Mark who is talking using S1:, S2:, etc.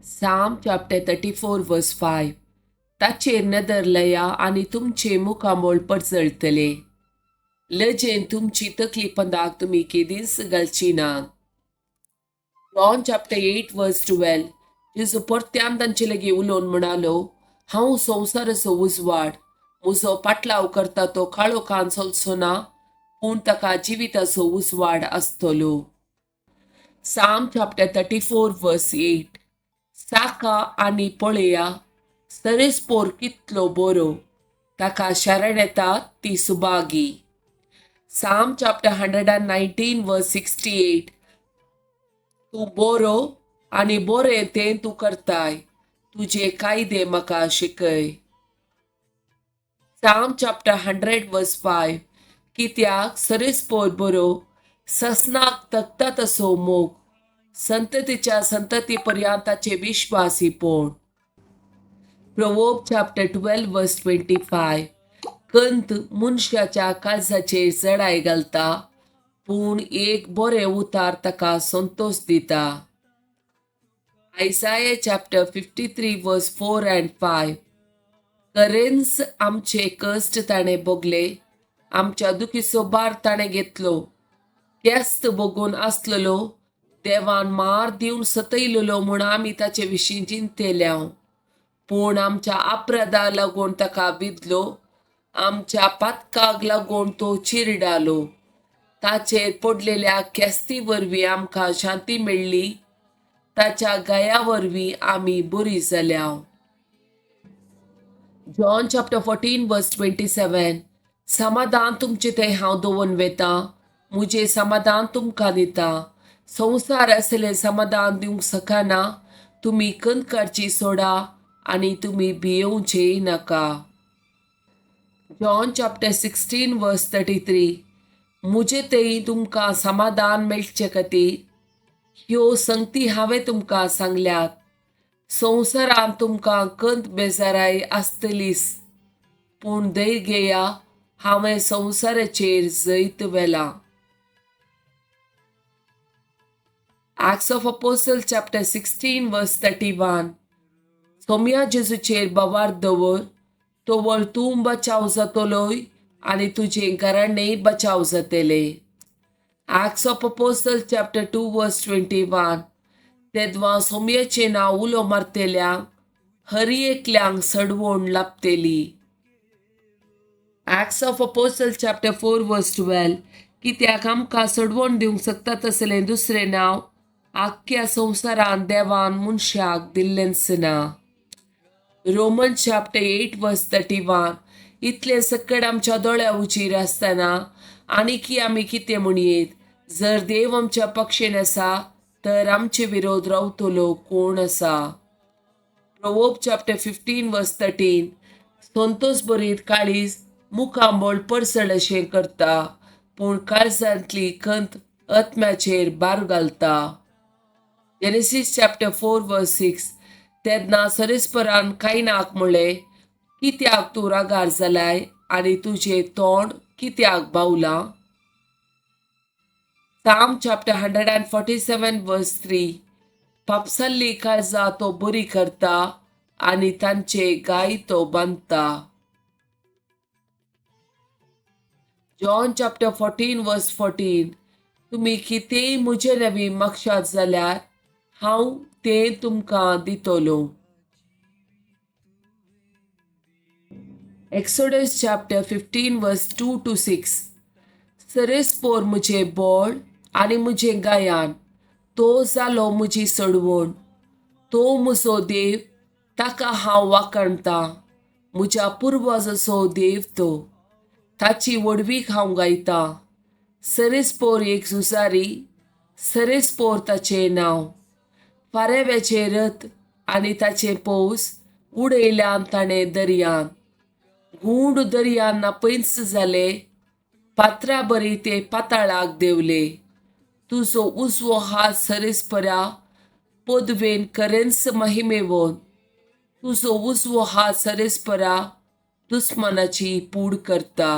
S1: Psalm chapter 34 verse 5. ताचेर नदर लया आनी तुमचे मुखामोळ परजळटले. लजेन तुमची तकली पंदाक तुमी केदींच घालची ना. John chapter 8 verse 12. जेजू परत्यान तांचे लागीं उलोवन म्हणालो, हांव संवसाराचो उजवाड. म्हजो पाटलाव करता तो काळोखान चलचो ना, पूण ताका जिविताचो उजवाड आसतलो. Psalm chapter 34 verse 8. साका आनी पळया, सरेस्पोर कितलो बरो, ताका शरण येता ती सुभागी. Psalm chapter 119 verse 68. तूं बरो आनी बरें तें तूं करताय, तुजे कायदे म्हाका शिकय. Psalm chapter 100 verse 5. कित्याक सरेस्पोर बरो, ससनाक तकता तसो मोग, संततीच्या संतती पर्यंत ताचे विश्वासी पोण. Proverb chapter 12 verse 25. कंत मनशाच्या काळजाचेर जडाय घालता, पूण एक बरें उतार ताका संतोश दिता. Isaiah chapter 53 verse 4 and 5. खरेंच आमचे कश्ट ताणें भोगले, आमच्या दुखीचो भार ताणें घेतलो. केस्त भोगून आसलेलो, देवान मार दिवन सतयलेलो म्हूण आमी ताचे विशीं चिंतल्या. पूण आमच्या अपराधाक लागून ताका विदलो, आमच्या पातकाक लागून तो चिरडालो. ताचेर पडलेल्या केस्ती वरवीं आमकां शांती मेळ्ळी, ताच्या गया वरवीं आमी बरी जाल्या. John chapter 14 verse 27. समाधान तुमचें तें हांव दवरून वेता, म्हजें समाधान तुमकां दिता. संवसार आसलें समाधान दिवंक शकना. तुमी कंत काडची सोडा आनी तुमी भियेवचेय नाका. John chapter 16 verse 33. म्हजे थंय तुमकां समाधान मेळचे खातीर ह्यो संगती हांवें तुमकां सांगल्यात. संवसारांत तुमकां कंत बेजाराय आसतलीच, पूण धैर्य घेया, हांवें संवसाराचेर जैत व्हेलां. Acts of Apostle chapter 16 verse 31. Saumya जेजूचेर बवार दवर, तोवळ तूं बचाव जातलोय आनी तुजें घराणें बचाव जातलें. Acts of Apostle chapter 2 verse 21. तेदवां सोम्याचें नांव उलो मारतल्यांक हर एकल्यांक सडवण लाबतली. Acts of Apostle chapter 4 verse 12. कित्याक आमकां सडवण दिवंक शकता तसलें दुसरें नांव आख्ख्या संवसारांत देवान मनशाक दिल्लेंच ना. Roman chapter 8 verse 31. इतलें सकट आमच्या दोळ्या उचीर आसतना आनीकी आमी कितें म्हणयेत? जर देव आमच्या पक्षेन आसा तर आमचे विरोध रावतलो कोण आसा? Proverb chapter 15 verse 13. संतोष बरीत काळीज मुखामळ परसळ अशें करता, पूण काळजांतली खंत आत्म्याचेर भार घालता. Genesis chapter 4 verse 6. तेन्ना सरेस्परान कायनाक म्हळें, कित्याक तूं रागार जालाय आनी तुजें तोंड कित्याक बावलां? Psalm chapter 147 verse 3. पापसाल्ली काळजां तो बरी करता आनी तांचे गाय तो बांदता. John chapter 14 verse 14. तुमी कितेंय म्हजे नवी मागशात जाल्यार हांव तें तुमकां दितलो. Exodus chapter 15 verse 2 to 6. सरेस्पोर म्हजें बळ आनी म्हजें गायान, तो जालो म्हजी सडवण. तो म्हजो देव, ताका हांव वाखाणतां, म्हज्या पुर्वजाचो देव तो, ताची व्हडवीक हांव गायतां. सरेस्पोर एक झुजारी, सरेस्पोर ताचें नांव. फारेव्याचें रथ आनी ताचें पौस उडयल्यान ताणें दर्यान. गूंड दर्यान नापयंच जाले, पात्रा बरी ते पाताळाक देंवले. तुजो उजवो हात सरेस्परा पदवेन करेंस महिमेवन, तुजो उजवो हात सरेस्परा दुस्मानाची पूड करता.